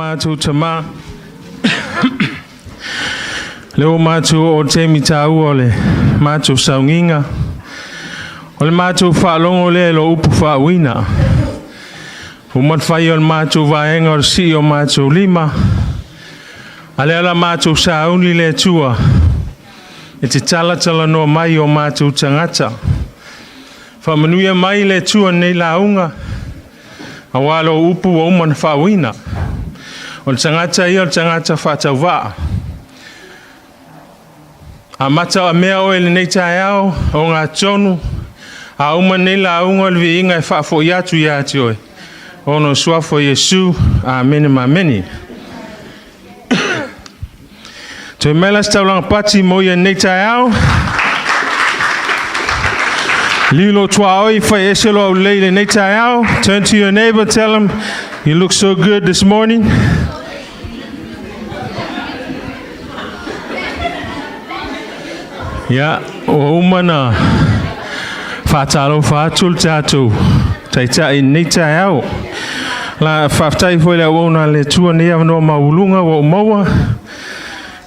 Matou Tamā, lea ua matou oo i le taimi taua o le matou sauniga, o le matou faalogo lea i lo upu faauuina. Ua uma ona fai o le matou vaega o le sii o matou lima, a o lea o le a matou sauni i le Atua e te talatalanoa mai i o matou tagata. Faamanuia mai le Atua i lenei lauga, aua lou upu ua uma ona faauuina. O le tagata ia o le tagata faatauvaa. A amata mea oe i lenei taeao, o ogatotonu, a uma nei lauga, o le viiga e faafoi atu ia te oe, ona o le suafa o Iesu. Amene ma amene. Toe maia la se taulaga pati mo ia i lenei taeao. Liu lou tuaoi, fai ese lou aulelei i lenei taeao. Turn to your neighbor, tell him you look so good this morning. Ia, ua uma na faatalofa atu le tatou taitai i lenei taeao. La faafetai foi le auauna a le Atua i lenei avanoa maualuga ua ou maua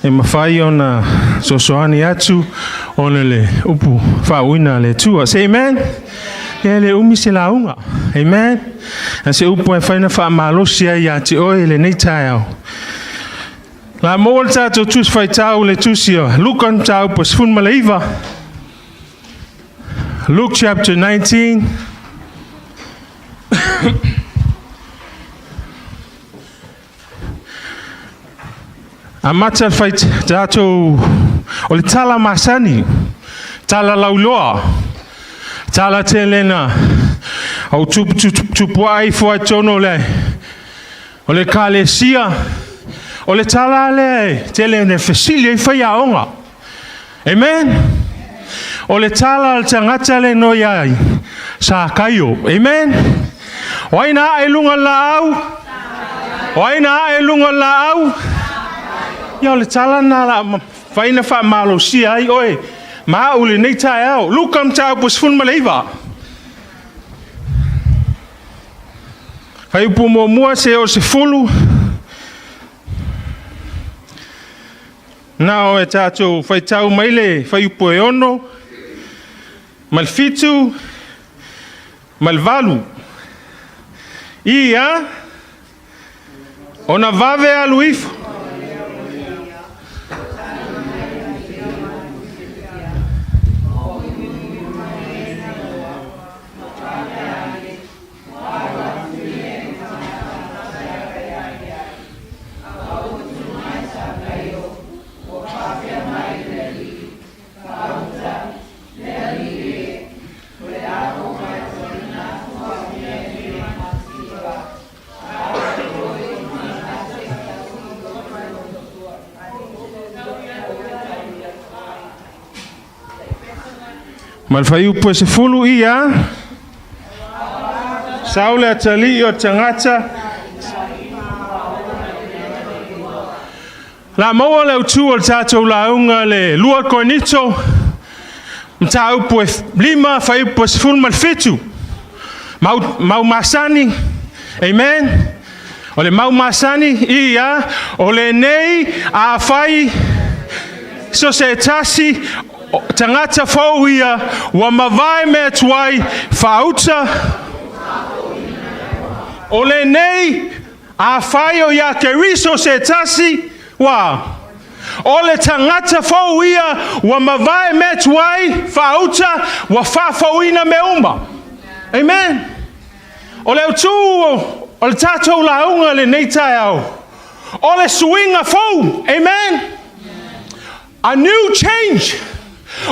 e mafai ona sosoani atu ona le upu faauuina a le Atua. Say amen. Ia le umi se lauga. Amen. A se upu e fai na faamalosi ai ia te oe i lenei taeao. La maua le tatou tusi faitau le tusi o Luka mataupu 19. Luke chapter 19. Amata le fai tatou o le tala masani, tala lauloa, tala tele na au tupu tupu tupu ai fo ai tonu o le o le ekalesia, o le tala lea e tele na fesili ai faiaoga. Amen. O le tala a le tagata le no ia ai Sakaio. Amen. O ai na ae i luga o le laau? O ai na ae i luga o le laau? Ia o le tala na la fai na faamalosia ai oe ma au i lenei taeao. Luka mataupu 19. Fuaiupu muamua se o 10. Na o e tatou faitau mai le fuaiupu e 6, ma le 7, ma le 8. Ia, ona vave alu ifo. Ma le fuaiupu e 10 ia. Sau le atalii o tagata. La maua le autu o le tatou lauga le 2 Korinito, mataupu e 5, fuaiupu e 17. Mau, mau masani, amen. O le mau masani, ia, o lenei a fai so se tasi, tagata fou ia, ua mavae mea tuai, faauta. O lenei, a fai o ia Keriso se tasi, ua. O le tagata fou ia, ua mavae mea tuai, faauta, ua faafouina mea uma. Amen. O le autu o le tatou lauga lenei taeao, o le suiga fou. Amen. A new change.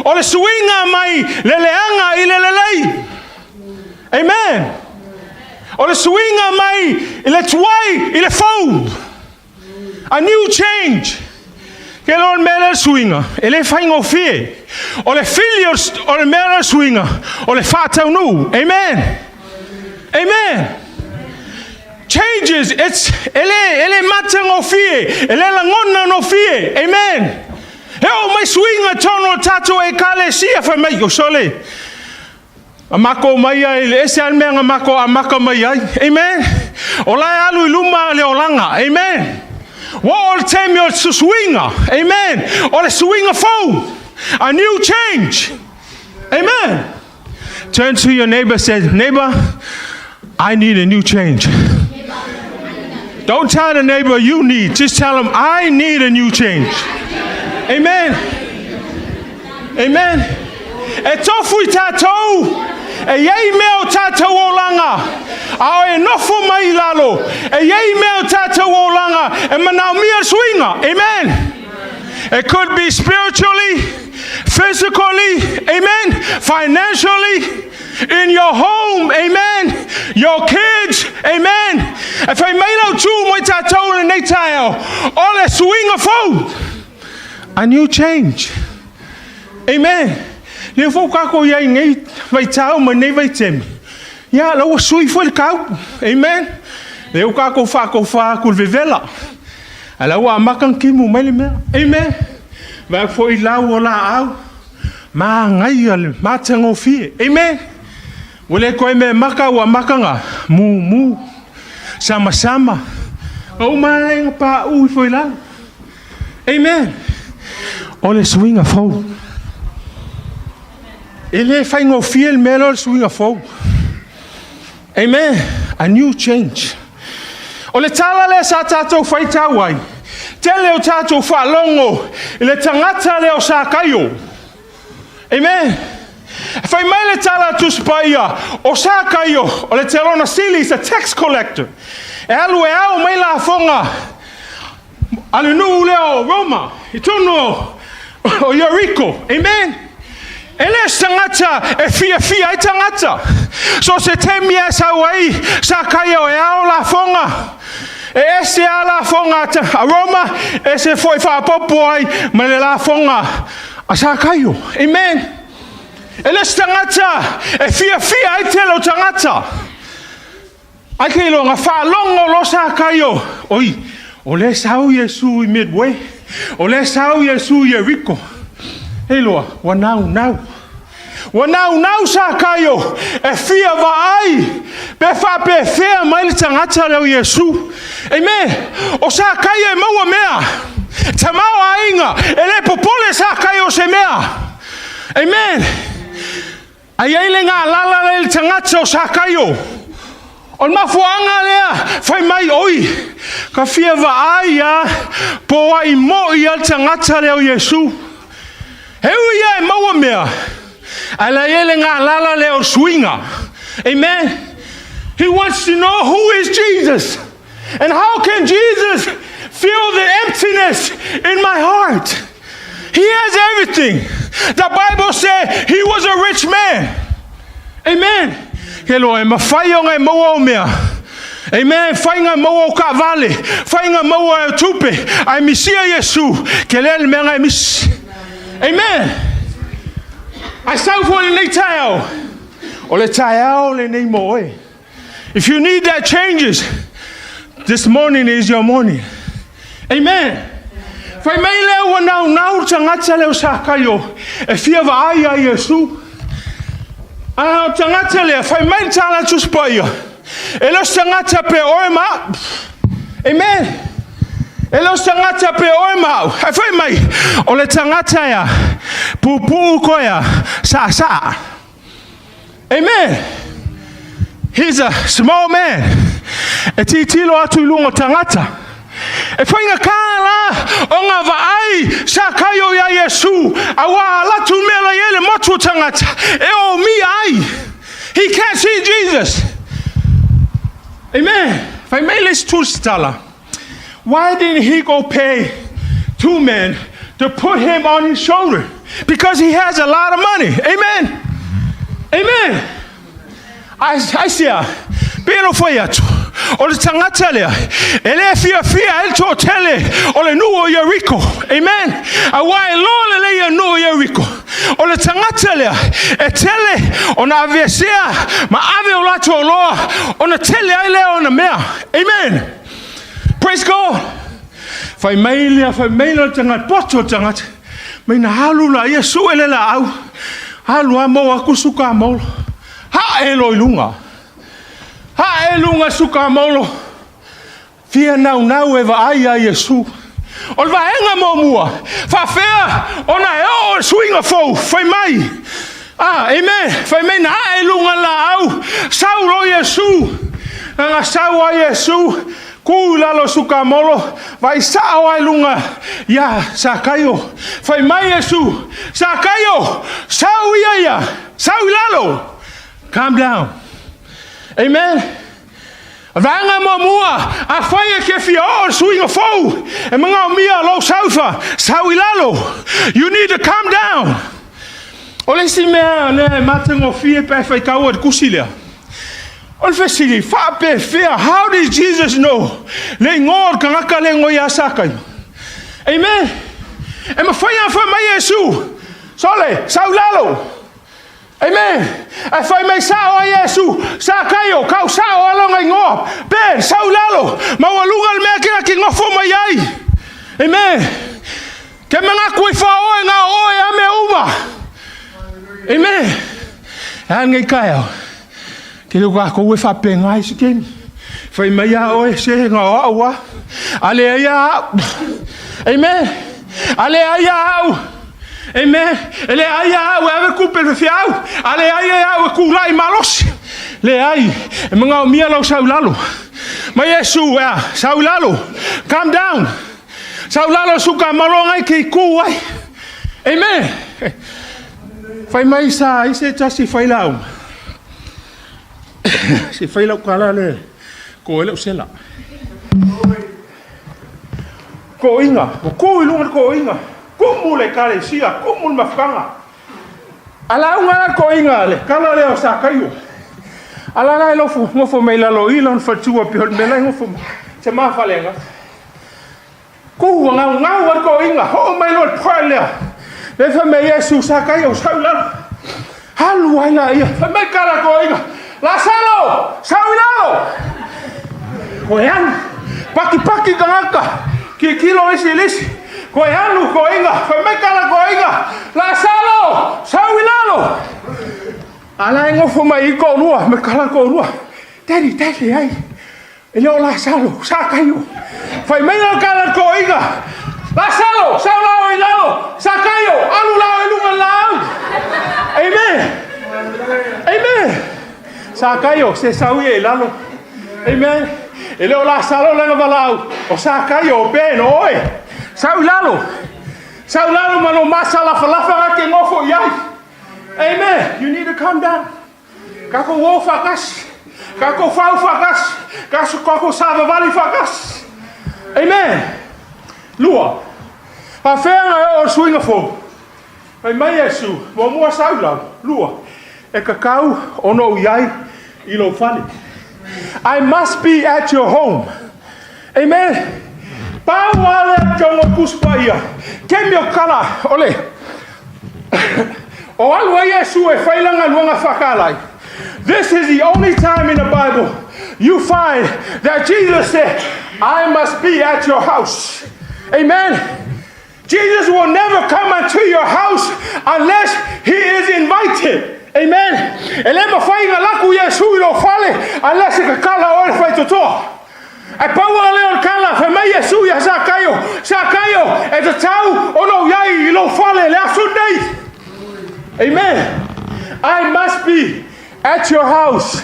O le suiga mai le leaga i le lelei. Amen. O le suiga mai i le tuai i le fou. A new change. Ke lo le mea le suiga, e le faigofie. O le fili o le mea le suiga, o le faataunuu. Amen. Amen. Changes, it's, e le matagofie, e le lagona gofie. Amen. E o mai suiga tonu o tatou ekalesia fai mai, o sole, a mako mai ai, le ese al mea nga mako a maka mai ai. Amen. O la e alu i luma le olaga. Amen. Ua oo le taimi o le susuiga. Amen. O le suiga fou. A new change. Amen. Turn to your neighbor, say, neighbor, I need a new change. Don't tell the neighbor you need. Just tell them, I need a new change. Amen. Amen. E tofu i tātou, e iai mea o tātou olaga, a o e nofo mai i lalo, e iai mea o tātou olaga, e manaomia le suiga. Amen. It could be spiritually, physically, amen, financially, in your home, amen, your kids, amen. E fai mai lau tū mo i tātou lenei taeao, o le suiga fou. A new change. Amen. Lea foi kākou i ai nei vaitau ma nei vaitemi. Ia, la ua sui foi le kau. Amen. Lea ua kākou whakauwha aku le vevela. A la ua amaka na kimu mai le mea. Amen. Vai foi lau o la au. Ma ngai le matagofie. Amen. Ua le koe me maka ua makanga. Mu mu. Sama sama. O mai nga pa ui foi lau. Amen. O le suiga fou. E le faigofie le mea lea o le suiga fou. Amen. A new change. O le tala lea sa tātou faitau ai, tele o tātou faalogo i le tagata lea o Sakaio. Amen. Fai mai le tala a Tusi Paia, o Sakaio, o le telona sili, is a tax collector. E alu e ao mai lafoga a le nuu lea o Roma, i totonu o Ieriko. Amen. E le o se tagata e fiafia ai tagata. So se taimi e sau ai Sakaio e ao lafoga. E ese a lafoga a Roma, ese foi faapopo ai ma le lafoga a Sakaio. Amen. E le o se tagata e fiafia ai tele o tagata. Ai ke iloa, faalogo loa Sakaio, oi, o lea sau Iesu i Midway, o lea sau Iesu i Ieriko. E iloa, ua naunau. Ua naunau Sakaio e fia vaai pe faapefea mai le tagata lea o Iesu. Amen. O Sakaio e maua mea. Tamaoaiga, e le popole Sakaio o se mea. Amen. A i ai le galala lea i le tagata o Sakaio. O le mafuaaga lea, fai mai, oi, ka fia vaai a, po ai mo'i a le tagata lea o Iesu. He ui ia e maua mea, ae la i ai le galala lea o suiga. Amen. He wants to know who is Jesus. And how can Jesus fill the emptiness in my heart? He has everything. The Bible said he was a rich man. Amen. Ke loa e mawhai o ngai maua o mea. Amen. Whai ngai maua o ka vale. Whai ngai maua o tupe. Ai misia Iesu. Ke lea le mea ngai misi. Amen. Ai sau fo le nei taeao. O le taeao lenei mo oe. If you need that changes, this morning is your morning. Amen. Fai mai lea ua naunau le tagata lea o Sakaio e fia vaai ia Iesu. A o tagata lea, fai mai le tala Tusi Paia, e le o se tagata pe oe ma au. Amen. E le o se tagata pe oe ma au. Ae fai mai, o le tagata ea, pupuu koea, saasaa. Amen. He's a small man. E titilo atu i luga o tagata. E faigata la o ngā vaai Sakaio i a Iesu, a ua alatu mea la i le motu o tagata, e o mia ai. He can't see Jesus. Amen. Fai mai le isi tusitala. Why didn't he go pay two men to put him on his shoulder? Because he has a lot of money. Amen. Amen. Ai sea, pe no fai atu, o le tagata lea, e le fiafia ai le toatele o le nuu o Ieriko. Amen. Aua e loa lelei ia nuu o Ieriko. O le tagata lea, e tele ona aveesea ma ave o latou oloa, ona tele ai lea ona mea. Amen. Praise God. Fai mai lea, fai mai lea o le tagata, poto o le tagata. Mai na alu la ia sue le laau. Alu a maua aku suka molo. Hae loa i luga. Hae luga suka molo. Fia naunau e vaai iā Iesu. O le vaega muamua, faafefea ona e oo le suiga fou, fai mai, ah, amen, fai mai na ae i luga laau, sau loa Iesu, na sau a Iesu, ku i lalo o sukamolo, vaai sao ai luga iā Sakaio. Fai mai Iesu, Sakaio, sau ia ia, sau i lalo, calm down. Amen. Vaega muamua, afai e ke fia oo le suiga fou, e manaomia lou saufa, sau i lalo. You need to calm down. O le isi mea lea e matagofie pe faitau i le tusi lea. O le fesili, faapefea, how did Jesus know le igoa o le tagata le igoa ia Sakaio? Amen. E mafai ona fai mai Iesu, sole, sau i lalo. Amen. Ae fai mai sao ai Iesu, Sakaio, kau sao alo igoa. Ben, sau i lalo, maualuga le mea ke ki ngofo mai ai. Amen. Ke manatu i wha oe ngā oe a mea uma. Amen. E a nei kai au. Ke leo kākou e whaapenga i se kemi. Fai mai a oe se ngā o au a. Ale ai a au. Amen. Ale ai a au. Amen. E le ai a au e ave kupe le whiau. Ale ai e au e kūlai malosi. Le ai. E manaomia lau sau lalo. Mai Iesu ea, sau lalo. Calm down. Sau lalo suka malonga i ke ku ai. Amen. Fai mai sa i se tasi fai lau. Se fai lau kala le ko ele sela. Ko inga, o ku i lunga ko inga. Kumu le kale sia, kumu le mafukanga. Ala unga la ko inga le kala le o sa kaio. Ala la lofu ngofo mai lalo i lon fatua pe hol mela ngofo. Se ma falenga. Ku ngau ngau a ko inga ho mai lo pha le. Le fa me Yesu sa kaio sau lalo. Halu ai la ia. Fa mai kala ko inga. Lasalo, sau lalo. Ko e alu. Paki paki tagata. Ki kilo isi lisi. Ko e alu ko inga. Fa mai kala ko inga. Lasalo, sau i lalo. Ala e ngofo mai i ko rua, me kala ko rua. Daddy, daddy, ai. E le o Lasalo, sa kaio. Fai mai o kala ko inga. Lasalo, sau lao i lalo. Sa kaio, alu lao i lunga lau. Amen. Amen. Sa kaio, se sau i lalo. Amen. E le o Lasalo lenga valau. O sa kaio o pe no oe. Sau i lalo. Sau i lalo ma no masa lafa lafa nga ke ngofo i ai. Amen. You need to calm down. Kako o whakas. Kako whau whakas. Kako savavali whakas. Amen. Lua. A whenga e o suinga fou. Mai mai Iesu, muamua sau lau. Lua. E kakau ono ui ai i lou fale. I must be at your home. Amen. Pau ale tongo kuspa ia. Ke mi o kala, ole. O alu ai Iesu e whailanga luanga whakalai. This is the only time in the Bible you find that Jesus said, I must be at your house. Amen. Jesus will never come unto your house unless he is invited. Amen. E le mawhai laku Iesu i lo fale unless e kakala o le whaitotoa. E paua le o kala, fai mai Iesu ia Sakaio, Sakaio, e te tau o no iai i lo fale le aso nei. Amen. I must be at your house.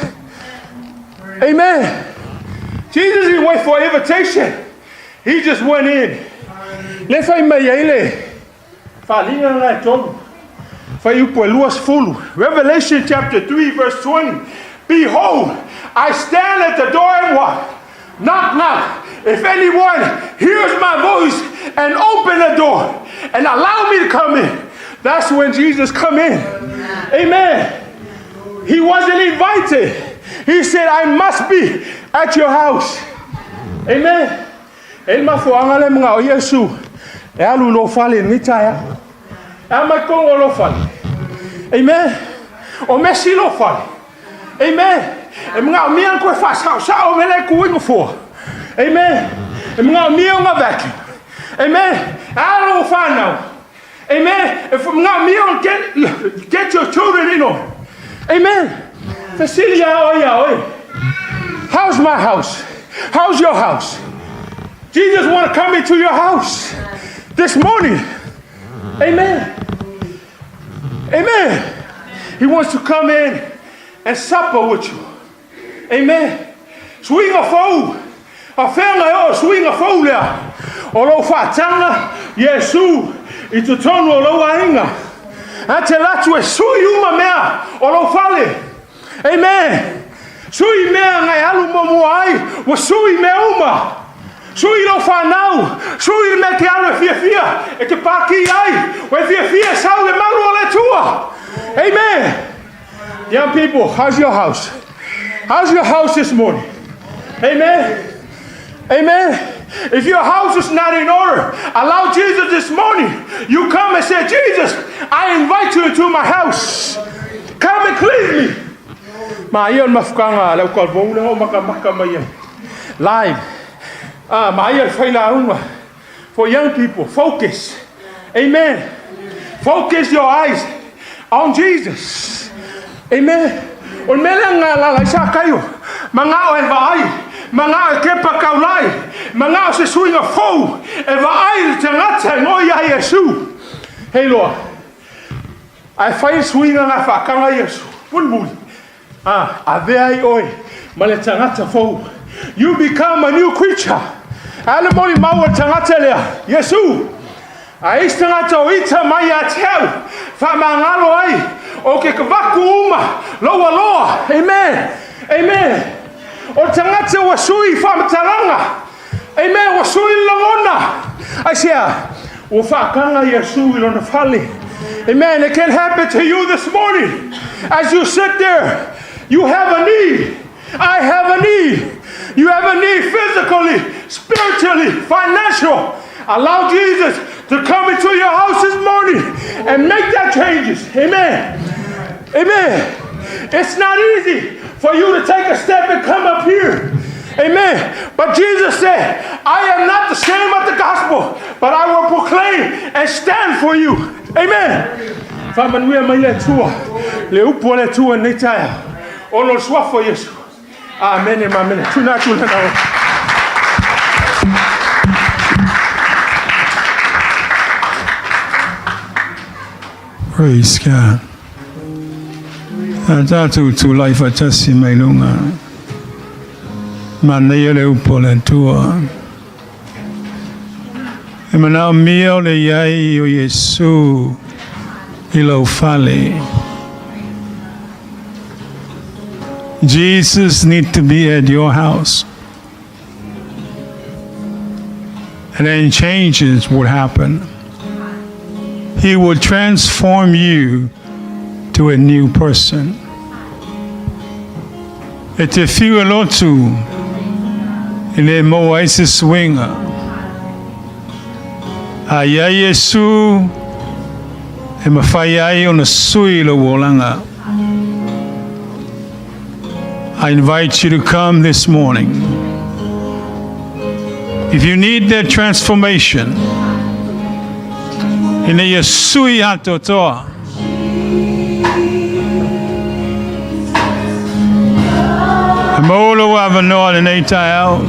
Amen. Jesus didn't wait for invitation. He just went in. Le fai mai ai le whalinga ngai tolu. Fai upu e lua sefulu. Revelation chapter 3 verse 20. Behold, I stand at the door and what? Knock, knock. If anyone hears my voice and open the door and allow me to come in, that's when Jesus come in. Amen. He wasn't invited. He said, I must be at your house. Amen. E mafuanga le mga o Yesu. E alu lo fale ni taia. E mai kongo lo fale. Amen. O mesi lo fale. Amen. E mga o mia koe wha sao sao me le kuinga fua. Amen. E mga o mia nga vacuum. Amen. Alo whanau. Amen. E mga o mia get your children in on. Amen. Fesilia o ia oi. How's my house? How's your house? Jesus want to come into your house this morning. Amen. Amen. He wants to come in and supper with you. Amen. Suiga fou. A whenga e o suiga fou lea. O lou faataga Iesu i totonu o lou aiga. A te latu e sui uma mea o lou fale. Amen. Sui mea ngai alu muamua ai, ua sui mea uma. Sui lou fanau, sui le mea te alu e fiafia, e te pākī ai, ua e fiafia e sau le malu o le Atua. Amen. Young people, how's your house? How's your house this morning? Amen. Amen. If your house is not in order, allow Jesus this morning. You come and say, Jesus, I invite you into my house. Come and clean me. Ma ia mafukanga le ukalvou le ho maka maka mai ai. Live. Ah, ma ia whailāunga. For young people, focus. Amen. Focus your eyes on Jesus. Amen. O le mea lea nga lala i sa kaio. Ma ngā o e vaai. Ma ngā o e kepa kaulai. Ma ngā o se suiga fou. E vaai le tagata e ngoi ai Iesu. Hei loa. Ae fai le suiga ngā whaakanga Iesu. Mulimuli. Ah, avea ai oe ma le tagata fou. You become a new creature. A le moli mau o le tagata lea. Iesu. A isi tagata o ita mai ia te au, whaamangalo ai, o ke kavaku uma, lou aloa. Amen. Amen. O le tagata ua sui faamatalaga. Amen. Ua sui le lagona. Aisea, ua faakaga Iesu i lona fale. Amen. It can happen to you this morning. As you sit there, you have a need. I have a need. You have a need physically, spiritually, financial. Allow Jesus to come into your house this morning and make that changes. Amen. Amen. It's not easy for you to take a step and come up here. Amen. But Jesus said, I am not the shame of the gospel, but I will proclaim and stand for you. Amen. Faamanuia mai le Atua, le upu a le Atua nei taeao. Ona o le suafa o Iesu. Amene ma amene. Tuna atu lena oe. Praise God. A tātou tūlai whatasi mai lunga. Manaia le upu o le Atua. E manaomia o le iai o Iesu i lou fale. Jesus need to be at your house. And then changes would happen. He will transform you to a new person. E te whiu e lotu e le maua ai se suiga. A iā Iesu e mafai ai ona sui lou olaga. I invite you to come this morning. If you need that transformation, ina ia sui atoatoa. E maua lou avanoa lenei taeao.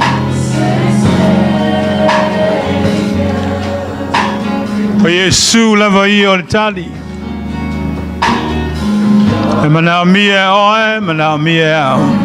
O Iesu lava ia o le tali. E manaomia e oe, manaomia e au.